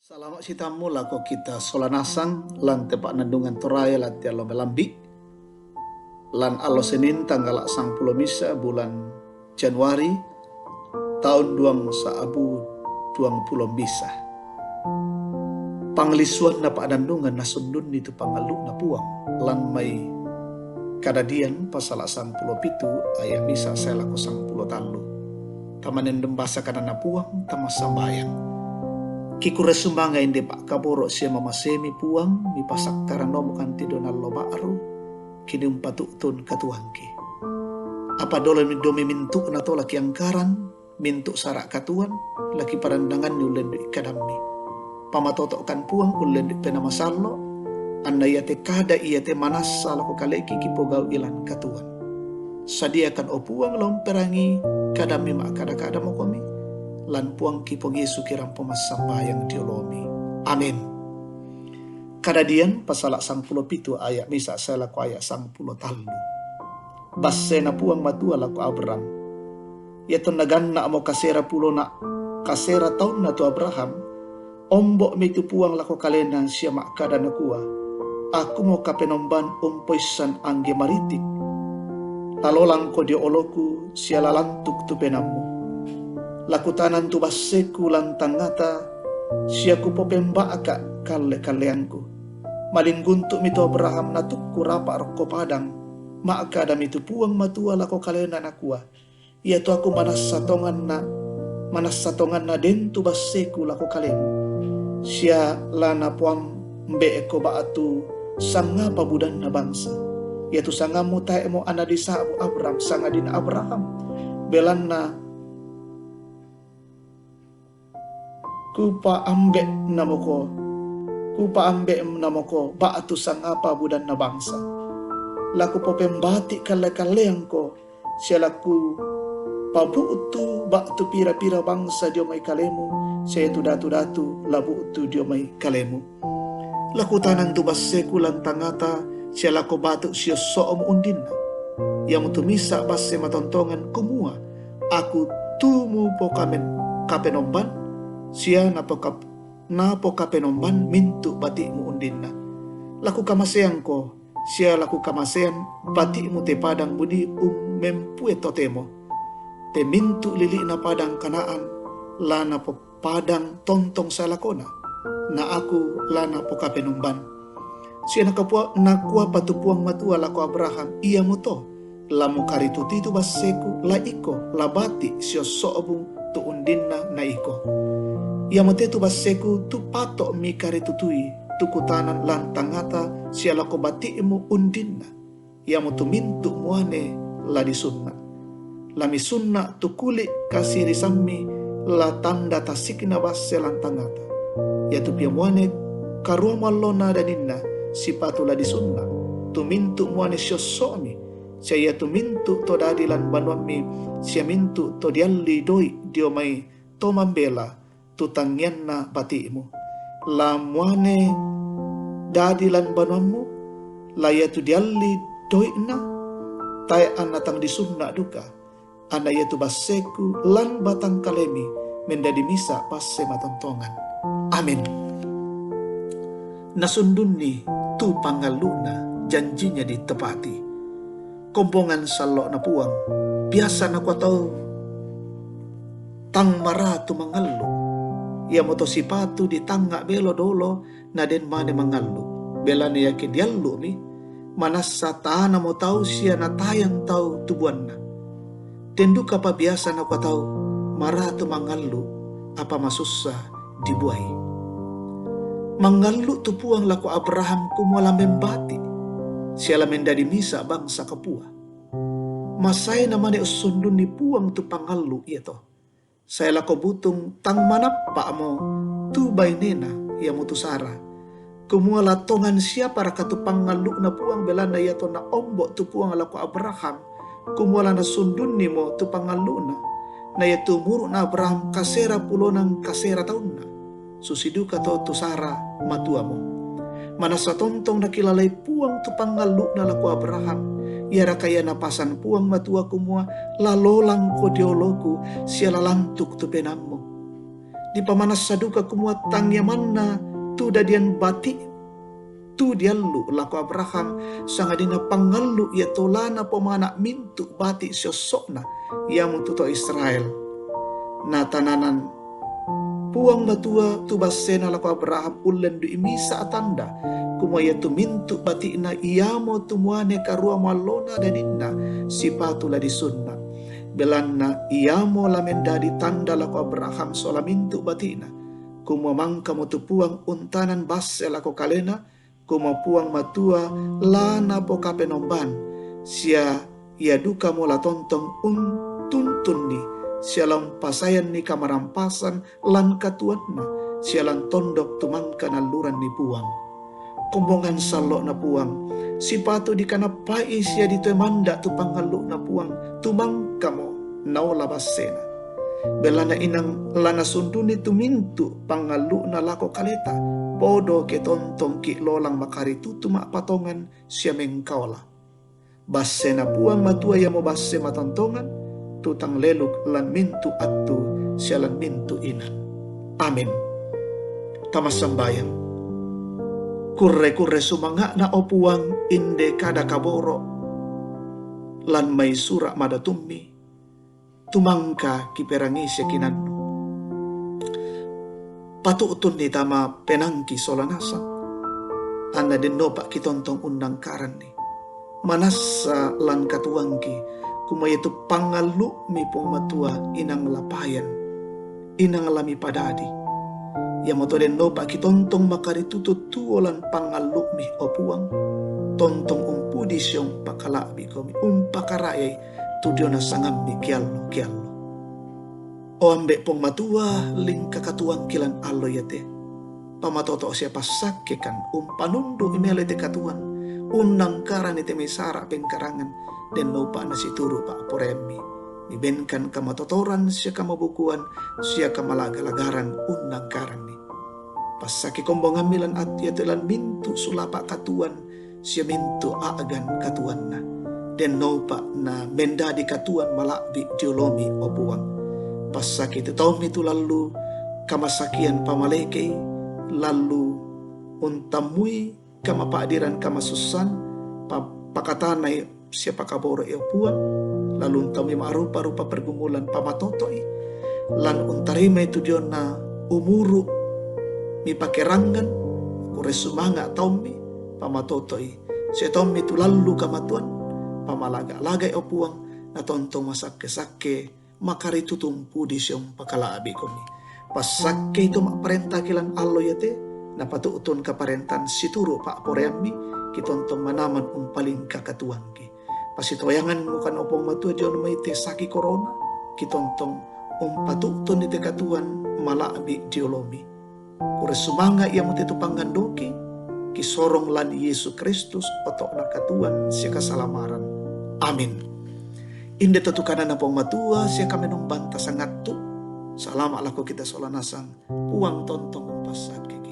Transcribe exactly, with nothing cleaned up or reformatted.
Salama' sitammu lako kita sola nasang lan te pa'nandungan Torae lan te allo malambi', lan allo Senin tanggala' sangpulo misa' bulan Januari taun duang sa'bu duang pulo misa'. Panglisuanna pa'nandungan nasundunni tu pangallu'na Puang lan mai Kadadian pasala' sangpulo pitu aya' misa' sae lako sangpulo tallu. Tamanen dembasa kadanNa Puang, tamassambayang. Kikurre sumanga'i inde pa'kaboro' sia mamasemi Puang, mipasakkaranomu kanti donallo ba'ru, kini umpatu'tun katuoangki. Apa dolo mi-, domi mintu'na to lakiangkaran, mintu' sara' katuoan, lakiparandanganni ullendu'i kadammi. Pamatoto'kan Puang ullendu'i Penaa Masallo', anna iate kada iate manassa lako kaleki kipogau'i lan katuoan. Sadiakan, o Puang, la umperangii kadammi ma'kada-kadamoKomi, lan Puangki Puang Yesu kirampo massambayang dio olomi. Amin. Kadadian pasala' sangpulo pitu aya' misa' sae lako aya' sangpulo tallu. Bassena Puang Matua lako Abram. Iatonna ganna'mo kasera pulona, kasera taunna tu Abraham, ombo'mi tu Puang lako kalena sia ma'kada nakua, Akumo Kapenomban umpoissan angge maritik. La lolangko dio oloku sia la lantuk tu penaammu. La kutanan tu basseku lan tangngata, sia kupopemba'ka kalle-kalleangku. Malingguntu'mi tu Abraham natukku rapa' rokko padang, ma'kadami tu Puang Matua lako kalena nakua, Iatu aku manassa tonganna, manassa tonganna den tu basseku lako kalemu, sia la napoambe'ko ba'tu sangapa budanna bangsa. Iatu sangammu tae'mo anna disa'bu Abram, sangadinna Abraham, belanna Kupa'ambe'namoko, kupa'ambe'namoko ba'tu sangapa budanna bangsa. La kupopembati kalle-kalleangko, sia la kupabu'tu ba'tu pira-pira bangsa dio mai kalemu, sia iatu datu-datu la bu'tu dio mai kalemu. La kutanan tu basseku lan tangngata, sia la kubatu siosso'mu undinna. Iamotu misa' basse matontongan kumua, Aku tu mupokamen-, kapenomban, sia napokap-, napokapenomban mintu' bati'mu undinna. La kukamaseangko, sia la kukamasean bati'mu te padang mudi ummempue totemo. Te mintu' lili'na padang Kanaan la napo-, padang tontong sae lakona, na aku la napokapenomban. Sia nakapua-, nakuapa tu Puang Matua lako Abraham, Iamoto, la mukaritutui tu basseku, la iko, la bati' siosso'mu tu undinna na iko. Iamote tu basseku tu pato' mikaritutui, tu kutanan lan tangngata sia lako bati'mu undinna. Iamotu mintu' muane la disunna'. La misunna' tu kuli' kasirisammi la tanda tasikna basse lan tangngata. Iatu pia muane karuamu allona daninna sipatu la disunna', tu mintu' muane siosso'mi, sia iatu mintu' to dadi lan banuammi, sia mintu' to dialli doi' dio mai to mambela, tu tangianna bati'mu. La muane dadi lan banuammu, la iatu dialli doi'na, tae' anna tang disunna' duka, anna iatu basseku lan batang kalemi mendadi misa' basse matontongan. Amin. Nasundunni tu pangallu'na, janjinya ditepati. Kombongan sallo'na Puang, biasa nakua tau tang maratu mangallu'. Iamoto sipatu ditangnga' belo dolo naden mane mangallu'. Belanna iake diallu'mi, manassa tanamo tau sia natayang tau tubuanna. Ten dukapa biasa nakua tau, maratu mangallu', apa masussa dibuai. Mangallu' tu Puang lako Abraham kumua la membati', sia la mendadi misa' bangsa kapua. Masae namane ussundunni Puang tu pangallu' iato. Sae lako butung tang manappa'mo tu bainena, iamotu Sara. Kumua la tongan siaparaka tu pangallu'na Puang, belanna iatonna ombo' tu Puang lako Abraham, kumua la nasundunnimo tu pangallu'na. Na iatu umuru'na Abraham kasera pulona kasera taunna. Susi duka to tu Sara matuamo. Manassa tontong nakilalai Puang tu pangallu'na lako Abraham, iaraka ia napasan Puang Matua kumua, la lolangko dio oloku, sia la lantuk tu penaammu. Dipamanassa duka kumua tangiamanna tu dadian bati' tu diallu' lako Abraham, sangadinna pangallu' ia tau la napomana' mintu' bati' siosso'na, iamotu to Israel. Natananan Puang Matua tu bassena lako Abraham ullendu'i misa' tanda, kumua iatu mintu' bati'na iamo tu muane karua muallona daninna sipatu la disunna'. Belanna iamo la mendadi tanda lako Abraham sola mintu' bati'na, kumua mangkamo tu Puang untanan basse lako kalena, kumua Puang Matua la napokapenomban, sia ia dukamo la tontong untuntunni, sia la umpasayanni kamarampasan lan katuoanna, sia lan tondok tu mangka nalluranni Puang. Kombongan sallo'na Puang, sipatu dikanappa'i sia ditoe manda' tu pangallu'na Puang, tu mangkamo naola bassena. Belanna inang la nasunduni tu mintu' pangallu'na lako kaleta, podo ke tontongki' lolang makaritutu ma'patongan sia mengkaola. Bassena Puang Matua iamo basse matontongan, tu tang leluk lan mintu' attu sia lan mintu' inan. Amin. Tamassambayang. Kurre-kurre sumanga'na, o Puang, inde kada kaboro' lan mai sura' madatummi, tu mangka kiperangi sia kinannu. Patu'tunni tama penaangki sola nasang, anna dennopa kitontong unnangkaranni. Manassa lan katuoangki, kumua iatu pangallu'mi Puang Matua inang la payan, inang la mipadadi. Iamoto dennopa kitontong makaritutu tuo lan pangallu'mi, o Puang, tontong umpudi sia umpakala'bi komi, umpakara'yai tu diona sangammi kiallo-kiallo. O Ambe' Puang Matua, lingka katuoangki lan allo iate. Pamatoto' sia passakkekan, umpanundu'i melo te katuoan, unnangkaranni te mai sara' pengkarangan, dennopa nasituru' pa'poraiammi. Mibenkan kamatotoran sia kamabukuan sia kamalaga-lagaran unnangkaranni. Passakke kombongammi lan attu iate lan mintu' sulapa' katuoan sia mintu' a'gan katuoanna. Dennopa na mendadi katuoan mala'bi' diolomi, o Puang. Passakke tu taummi tu lallu kamasakian pamalekei, lallu untammui kamapa'diran kamasussan, pa-, pakatanai sia pakaboro'i, o Puang, lallu untammui ma'rupa-rupa pergumulan pamatoto'i, lan untarimai tu diona umuru' mipakerangan, kurre sumanga' taummi, pamatoto'i, sia taummi tu lallu kamatuan, pamalaga-lagai, o Puang, natontong masakke-sakke, makaritutu umpudi sia umpakala'bi komi. Passakkei to ma'parentaki lan allo iate, napatu'tun kaparentan situru' pa'poraiammi, kitontong manaman umpalingka katuoangki. Pasitoyanganmokan, o Puang Matua, diona mai te saki korona, kitontong umpatu'tunni te katuoan mala'bi' diolomi. Kurre sumanga' iamote tu pangandoki, kisorong lan Yesu Kristus, oto'na katuoan sia kasalamaran. Amin. Inde to tu kananna Puang Matua sia kamenombanta sangattu, salama' lako kita sola nasang, Puang tontong umpassakkeki.